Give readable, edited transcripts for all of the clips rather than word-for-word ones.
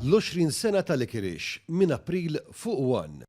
L-20 sena ta' Licorice minn April fuq one.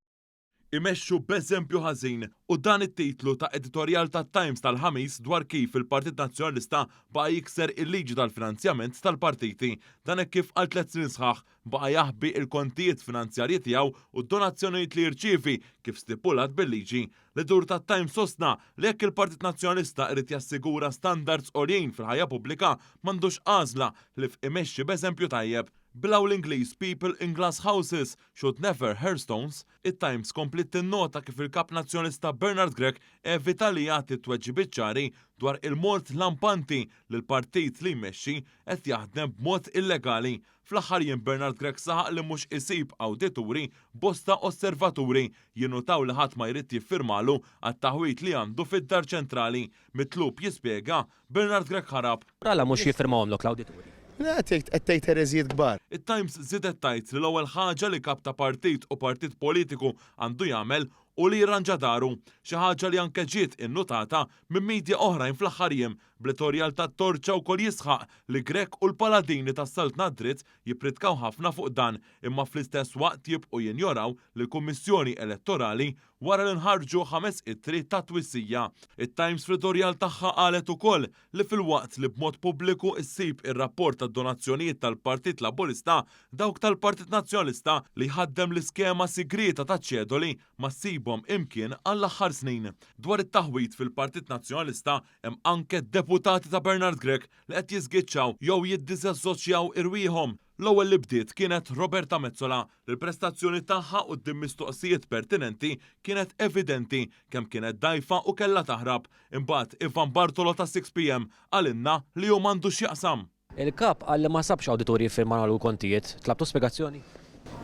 Imexxu b'eżempju ħażin u dan it-titlu ta' editorjal tat-Times tal-Ħamis dwar kif il-Partit Nazzjonalista baqa' jikser il-liġi tal-finanzjament tal-partiti. Dan hekk kif għal tlett snin sħaħ baqa' jaħbi l-kontijiet finanzjarji tiegħu u d-donazzjonijiet li jirċievi kif stipulat bil-liġi. L-editur tat-Times sostna li jekk il-Partit Nazzjonalista irid jassigura standards għoljin fil-ħajja pubblika m'għandux għażla ħlief imexxi b'eżempju tajjeb. Bil-hawn l-Ingliż people in glass houses should never hurl stones, it-Times kompliet tinnota kif il-Kap Nazzjonalista Bernard Grech evita li jagħti tweġibiet ċari dwar il-mod lampanti li l-partit li jmexxi qed jaħdem b'mod illegali. Fl-aħħar jiem Bernard Grech saħaq li mhux isib awdituri, bosta osservaturi jinnutaw li ħadd ma jrid jiffirmalu għat-taħwid li għandu fid-Dar Ċentrali. Mitlub jispjega, Bernard Grech ħarab. Għala mhux jiffirmahomlok l-awdituri? Le, qed tgħid ereżijiet kbar. It-Times żiedet tgħid li l-ewwel ħaġa li kap ta' partit u partit politiku għandu jagħmel hu li jirranġa daru, xi ħaġa li anke ġiet innutata minn media oħrajn fl-aħħar jiem, bl-editorjal tat-Torċa wkoll jisħaq li Grech u l-paladini tas-saltna d-dritt jippritkaw ħafna fuq dan imma fl-istess waqt jibqgħu jinjoraw lill-Kummissjoni Elettorali wara li nħarġu ħames ittri ta' twissija. It-Times fl-editorjal tagħha qalet ukoll li filwaqt li b'mod pubbliku ssib ir-rapport tad-donazzjonijiet tal-Partit Laburista, dawk tal-Partit Nazzjonalista li jħaddem l-iskema sigrieta taċ-ċedoli ma ssibhom imkien għall-aħħar snin. Dwar it-taħwid fil-Partit Nazzjonalista hemm anke deputati ta' Bernard Grech li qed jiżgiċċaw jew jiddiżassoċjaw irwieħhom. L-ewwel li bdiet kienet Roberta Metsola li l-prestazzjoni tagħha quddiem mistoqsijiet pertinenti kienet evidenti kemm kienet dgħajfa u kellha taħrab. Imbagħad Ivan Bartolo ta' 6PM qalilna li hu m'għandu x'jaqsam. Il-Kap qal li ma sabx awdituri jiffirmawlu l-kontijiet. Tlabtu spjegazzjoni?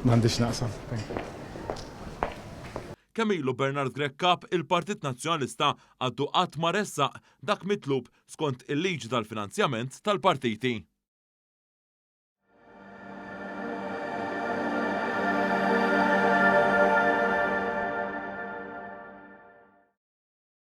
M'għandi x'naqsam. Thank you. Kemm ilu Bernard Grech Kap il-Partit Nazzjonalista għadu qatt ma ressaq dak mitlub skont il-liġi tal-finanzjament tal-partiti.